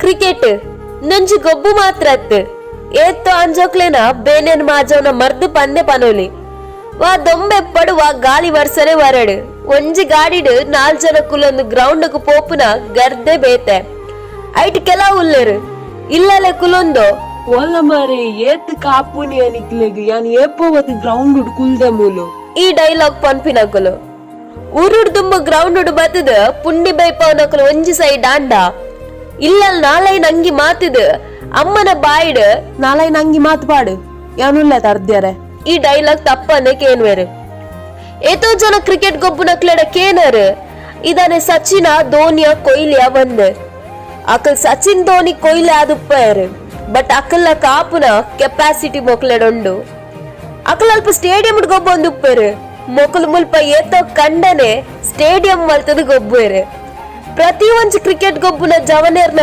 Cricket ಉಂದೊಂಜಿ ಗೊಬ್ಬು ಮಾತ್ರ ಅತ್ತ್, ಏತೋ ಅಂಜೋಕ್ಲೆನ ಬೇನೆನ್ ಮಾಜವುನ ಮರ್ದ್ ಪಂದೆ ಪನೊಲಿ. ವಾ ದೊಂಬೆಪ್ಪಡ್, ವಾ ಗಾಳಿ ವರ್ಸನೆ ಬರಡ್, ಒಂಜಿ ಗಾಡಿಡ್ ನಾಲ್ ಜನ ಕುಲೊಂದು ಗ್ರೌಂಡ್ ಗ್ ಪೋಪುನ ಗರ್ದೆ ಬೇತೆ. ಐಟ್ ಕೆಲವು ಉಲ್ಲೆರ್ ಇಲ್ಲಲೆ ಕುಲೊಂದು ಓಲ್ಲ ಮಾರೆ, ಏತ್ ಕಾಪುನಿಯ ನಿಕ್ಲೆಗ್? ಯಾನ್ ಏಪೋ ಬತ್ತ್ ಗ್ರೌಂಡ್ ಕುಲ್ದೆ ಮೂಲು. ಈ ಡೈಲಾಗ್ ಪನ್ಪಿನಕುಲು. ಊರುಡ್ ದುಂಬು ಗ್ರೌಂಡ್ ಬತ್ತದ್ ಪುಂಡಿ ಬೈಪಾವನಕುಲು ಒಂಜಿ ಸೈಡ್ ಆಂಡ, ಇಲ್ಲಲ್ ನಾಲೈನ್ ಅಂಗಿ ಮಾತುದು ಅಮ್ಮನ ಬಾಯಿಡ್ ನಾಲೈನ್ ಅಂಗಿ ಮಾತ್ ಪಾಡು, ಯಾನುಲ್ಲೆ ತರ್ದ್ಯರೆ. ಈ ಡೈಲಾಗ್ ತಪ್ಪಂದೆ ಕೇನ್ವೆರ್. ಏತೋ ಜನ ಕ್ರಿಕೆಟ್ ಗೊಬ್ಬುನಕ್ಲೆಡ ಕೇನರ್, ಇದಾನೆ ಸಚಿನ, ಧೋನಿಯ, ಕೊಹ್ಲಿಯ ಬಂದ್. ಅಕಲ್ ಸಚಿನ್, ಧೋನಿ, ಕೊಹ್ಲಿ ಆದುಪ್ಪಯರ್, ಬಟ್ ಅಕಲ್ನ ಕಾಪುನ ಕೆಪಾಸಿಟಿ ಮೊಕ್ಲೆಡುಂಡು. ಅಕಲ್ ಅಲ್ಪ ಸ್ಟೇಡಿಯಂ ಗೊಬ್ಬೊಂದುಪ್ಪೆರ್, ಮೊಕುಲು ಮುಲ್ಪ ಏತೋ ಕಂಡನೆ ಸ್ಟೇಡಿಯಂ ಮಲ್ತದ ಗೊಬ್ಬುವೆರ್. ಪ್ರತಿ ಒಂಜಿ ಕ್ರಿಕೆಟ್ ಗೊಬ್ಬುನ ಜವನೆರ್ನ